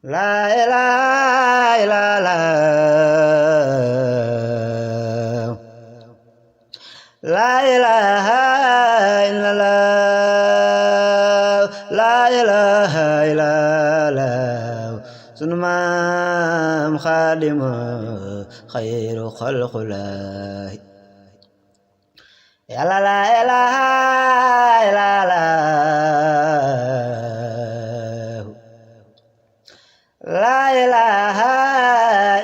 La ilaha illallah. La ilaha illallah. La ilaha illallah. Sunu maam Xaadimu xayru xalqullah. Yàlla la ilaha illallah. La ilaha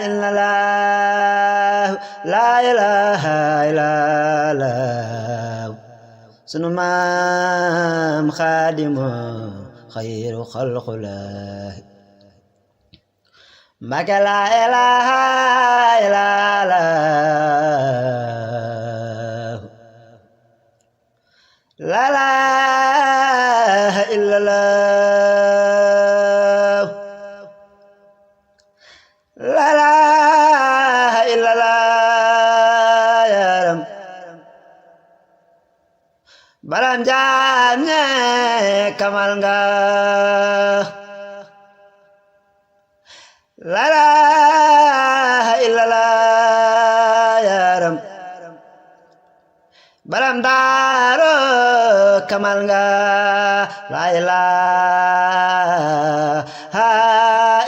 illallah. La ilaha illallah. Sunu maam Xaadimu xayru xalqullah. Mbàkke la ilaha illallah. La ilaha illallah. La ilaha illallah yaram baram jaam ñe kamal nga. La ilaha illallah yaram baram daaro kamal nga. La ilaha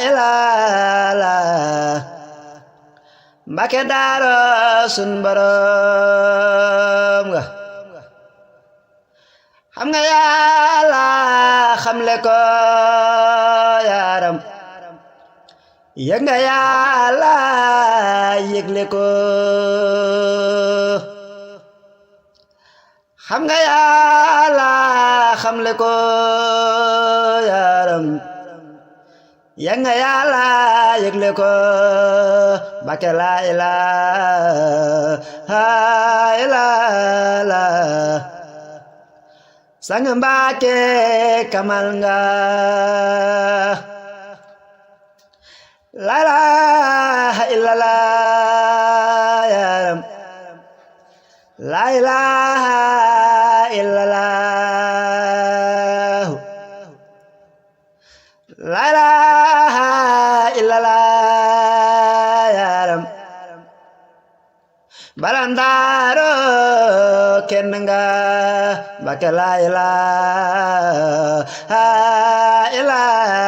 illallah. Mbàkke daaro sun borom nga. Xam nga Yàlla xamle ko yaram. Yëg nga Yàlla yëgle ko. Xam nga Yàlla xamle ko yaram. Yëg nga Yàlla yëgle ko. Mbàkke la ilaha illallah. Sang Mbàkke kamal nga. La ilaha illallah yaram. La ilaha illallah. La ilaha illallah yaram baram daaro kenn nga. Mbàkke la ilaha illallah.